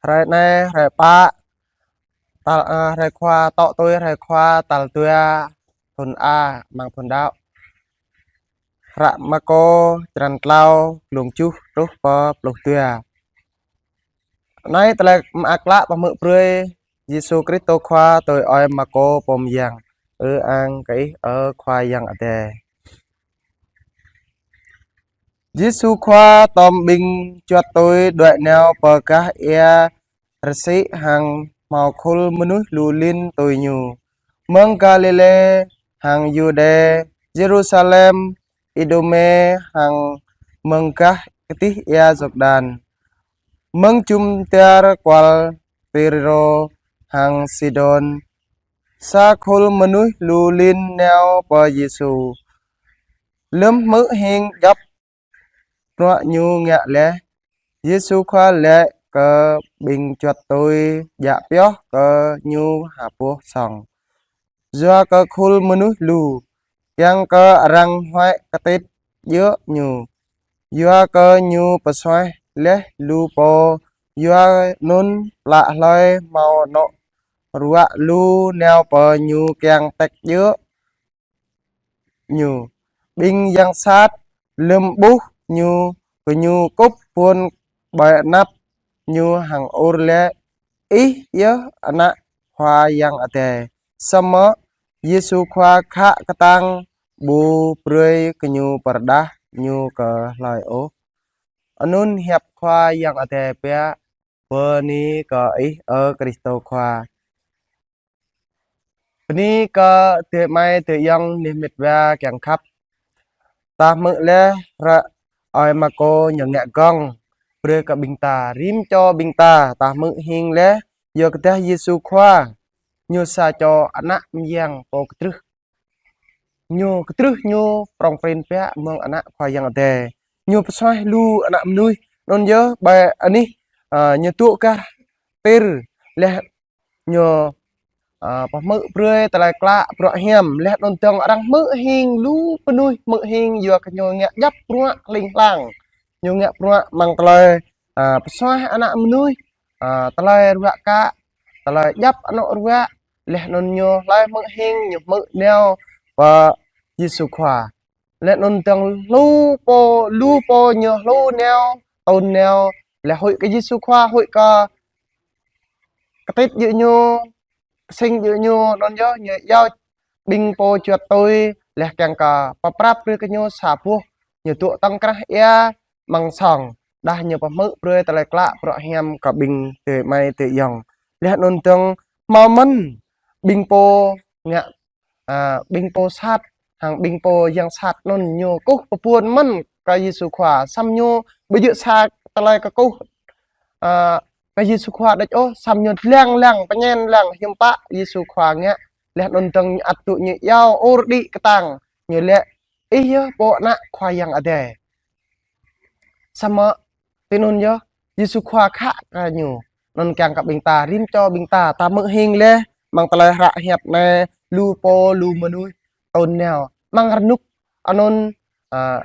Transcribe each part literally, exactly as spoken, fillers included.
Hrơi anai, hrơi pă, tal, ơ, hrơi Khua, tŏ tui hrơi Khua tal dua thun A amăng thun đăo. Hră Markô, črăn klâo, glông tơjuh truh pơ pluh dua. Anai tơlơi mơak klă pơhmư̆ brơi Yêsu Kristô Khua tui ơi Markô pô mơyang. Ư-ang kơ Ih, ơ Khua Yang Adai. Yêsu Khua tŏm ƀing čuăt tui đuaĭ nao pơ gah ia rơsĭ hăng hmâo khul mơnuih lu lin tui Ñu. Mơ̆ng Galilê hăng Yuđê, Yêrusalem, Idumê hăng mơ̆ng gah kơdih ia Yordan. Mơ̆ng jum dar kual Tirô hăng Sidôn, sa khul mơnuih lu lin nao pơ Yêsu. Lơm hmư̆ hing djŏp bruă Ñu ngă laih, Yêsu Khua laĭ kơ ƀing čuăt tui djă pioh kơ Ñu ha boh sŏng. Yua kơ khul mơnuih lu, kiăng kơ arăng huăi kơtit djơ̆ Ñu. Yua kơ Ñu pơsuaih laih lu pô, yua anŭn plă hlơi hmâo anŏ ruă lu nao pơ Ñu kiăng tĕk djơ̆ Ñu. Ƀing yang sat lơm ƀuh Ñu, gơñu kŭp ƀuôn ƀơi anăp Ñu hăng ur laĭ: Ih yơh Ană Khua Yang Adai. Samơ̆ Yêsu Khua khă kơtang ƀu brơi gơñu pơrơđah Ñu kơ hlơi ôh. Anŭn hiăp Khua Yang Adai biă. Bơni kơ Ih, ơ Kristô Khua. Bơni kơ adơi amai adơi ayŏng neh met wa kiăng khăp. Ta hmư̆ laih hră ơi Markô ñu ngă gơ̆ng brơi kơ ƀing ta, rĭm čô ƀing ta, ta hmư̆ hing laih, yua kơ tơdah Yêsu Khua, Ñu sa čô Ană mơyang pô kơtrưh. Ñu kơtrưh Ñu prŏng prin biă mơ̆ng Ană Khua Yang Adai. Ñu pơsuaih lu ană mơnuih. Anŭn yơh ƀơi anih, ơ, Ñu dŏ gah Tir laih Ñu, ơ, pơhmư̆ brơi tơlơi klă bruă hiam. Laih anŭn dơ̆ng arăng hmư̆ hing lu mơnuih hmư̆ hing yua kơ Ñu ngă djŏp bruă hling hlang. Ñu ngă bruă amăng tơlơi, ơ, pơsuaih ană mơnuih, ơ, tơlơi ruă kă, tơlơi djŏp anŏ ruă, laih anŭn ñu hlơi hmư̆ hing, ñu hmư̆ nao pơ Yêsu Khua. Laih anŭn dơ̆ng lu pô, lu pô ñu hluh nao, tŭn nao, laih huĭ kơ Yêsu Khua, huĭ kơ kơtit djơ̆ Ñu, kơsing djơ̆ Ñu, anŭn yơh ñu iâu ƀing pô čuăt tui, laih kiăng kơ pơprăp brơi kơ Ñu sa boh, ñu dŏ tŏng krah ia amăng sŏng, dah ñu pơhmư̆ brơi tơlơi klă bruă hiam kơ ƀing adơi amai adơi ayŏng. Laih anŭn dơ̆ng hmâo mơ̆n ƀing pô ngă, ơ, ƀing pô sat, hăng ƀing pô yang sat anŭn ñu kơkuh pơƀuôn mơ̆n kơ Yêsu Khua, samơ̆ ñu ƀu djơ̆ sa tơlơi kơkuh, ơ, kơ Yêsu Khua đôč ôh, samơ̆ ñu lăng lăng, pơñen lăng hiư̆m pă Yêsu Khua ngă, laih anŭn dơ̆ng ñu ăt dŏ ñu iâu ur đĭ kơtang, ñu laĭ: Ih yơh pô Ană Khua Yang Adai. Samơ̆ tui anŭn yơh, Yêsu Khua khă kơ ñu. Anŭn kiăng kơ ƀing ta, rĭm čô ƀing ta, ta hmư̆ hing laih amăng tơlơi hră hiăp anai, lu pô, lu mơnuih tŭn nao. Amăng rơnŭk anŭn, ơ,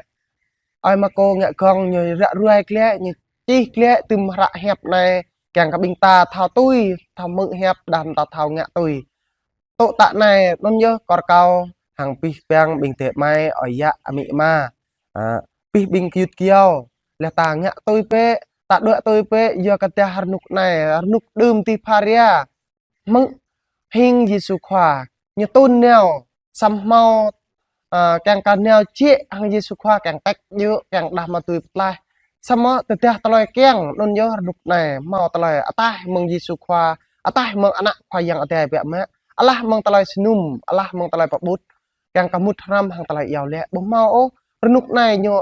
ơi Markô ngă gơ̆ng ñu ră ruai glaĭ, ñu čih glaĭ tơm hră hiăp anai, kiăng kơ ƀing ta thâo tui, thâo hmư̆ hiăp, dah ta thâo ngă tui. Tŏ tă anai, anŭn yơh kâo rơkâo hăng abih bang ƀing adơi amai, ơi yă, amĭ ama. Ơ, abih ƀing gơyut gơyâo, laih ta ngă tui bĕ, ta đuaĭ tui bĕ, yua kơ tơdah rơnŭk anai, rơnŭk đưm dih pharia, hmư̆ hing Yêsu Khua, ñu tŭn nao, samơ̆ hmâo, ơ, kiăng kơ nao jĕ hăng Yêsu Khua, kiăng tĕk djơ̆, kiăng đah mă tui pơtlaih. Samơ̆ tơdah tơlơi kiăng, anŭn yơh rơnŭk anai, hmâo tơlơi ataih mơ̆ng Yêsu Khua, ataih mơ̆ng Ană Khua Yang Adai biă mă, alah mơ̆ng tơlơi sơnum, alah mơ̆ng tơlơi pơƀut, kiăng kơ mŭt hrăm hăng tơlơi iâu laĭ, ƀu hmâo ôh, rơnŭk anai ñu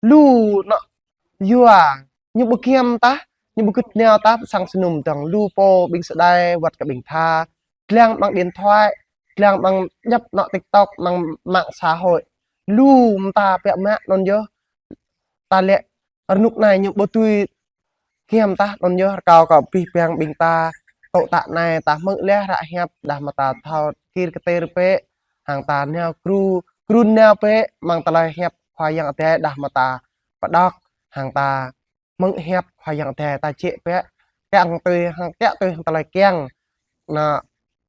lu anŏ yua, ñu ƀu giăm tah, ñu ƀu gĭt nao tah, pơ sang sơnum dơ̆ng lu pô ƀing sơđai wơ̆t kơ ƀing tha, lăng amăng điện thoại, lăng amăng djŏp anŏ TikTok, amăng mạng xã hội. Lu mơta biă mă anŭn yơh. Ta laĭ rơnŭk anai ñu ƀu tui giăm tah anŭn yơh, rơkâo kơ abih bang ƀing ta, tŏ tă anai ta hmư̆ laih hră hiăp, dah mơ̆ ta thâo kir kơtir bĕ, hăng ta nao gru, gru nao bĕ amăng tơlơi hiăp Khua Yang Adai, dah mơ̆ ta pơđok, hăng ta hmư̆ hiăp Khua Yang Adai, ta jĕ bĕ, kiăng tui hăng kiăng tui hăng tơlơi kiăng. Anŭn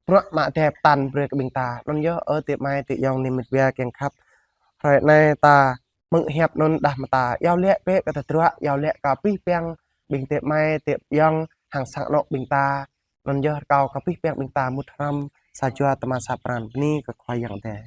bruă mă Adai pơtă brơi kơ ƀing ta. Anŭn yơh, ơ adơi amai adơi ayŏng, neh met wa kiăng khăp. Hrơi anai ta hmư̆ hiăp anŭn đah mơta. Iâu laĭ bĕ kơ tơdruă, iâu laĭ kơ abih bang ƀing adơi amai adơi ayŏng hăng sang anŏ ƀing ta. Anŭn yơh rơkâo kơ abih bang ƀing ta mŭt hrŏm sa jua tơma sa pran. Bơni kơ Khua Yang Adai.